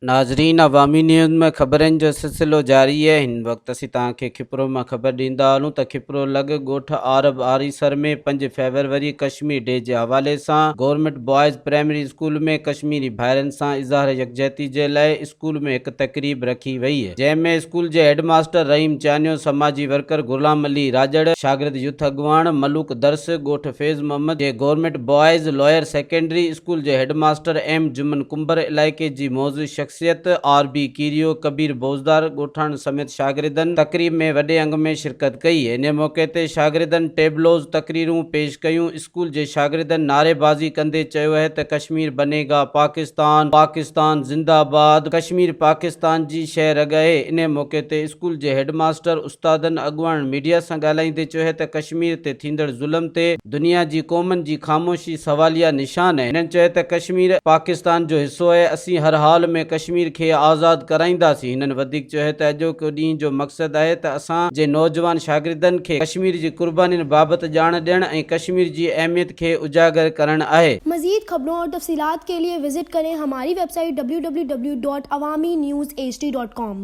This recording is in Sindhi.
ناظرين عوامي نيوز ۾ خبرن جو سلسلو جاري آهي هن وقت اسين توهان کي کپرو مان خبر ڏيندا هلون ته کپرو لڳ ڳوٺ عارب آريسر ۾ پنج فيبروري ڪشمير ڊي جي حوالي سان government boys primary school ۾ Kashmiri ڀائرن سان اظهار يڪجهتي جي لاء اسڪول ۾ هڪ تقريب رکي وئي جنهن ۾ اسڪول جي هيڊ ماستر رحيم چانيو، سماجي ورڪر غلام علي راڄڙ، شاگرد يوٿ اڳواڻ ملوڪ درس، ڳوٺ فيض محمد جي government boys lower secondary school جي هيڊ ماستر ايم جمن ڪنڀر، علائقي جي معزز شخصيت آر بي ڪيريو، ڪبير بوزدار، ڳوٺاڻن سميت شاگردن تقريب ۾ وڏي انگ ۾ شرڪت ڪئي. انهي موقعي تي شاگردن ٽيبلوز، تقريرون پيش ڪيون. اسڪول جي شاگردن نعريبازي ڪندي چيو اهي ته ڪشمير بني گا پاڪستان، پاڪستان زنده باد، ڪشمير پاڪستان جي شهه رڳ اهي. انهي موقعي تي اسڪول جي هيڊ ماستر، استادن، اڳواڻن ميڊيا سان ڳالهائيندي چيو اهي ته ڪشمير تي ٿيندڙ ظلم تي دنيا جي قومن جي خاموشي سواليه نشان اهي. هنن چيو ته ڪشمير پاڪستان جو حصو اهي، اسين هر حال ۾ ڪشمير کي آزاد ڪرائينداسين. هنن وڌيڪ چيو اهي ته اڄوڪو ڏينهن جو مقصد اهي ته اسان جي نوجوان شاگردن کي ڪشمير جي قربانين بابت ڄاڻ ڏيڻ ۽ ڪشمير جي اهميت کي اجاگر ڪرڻ آهي. مزيد خبرون اور تفصيلات کے لئے وزٽ ڪرين ھماري website W W W dot Awami news H D dot com.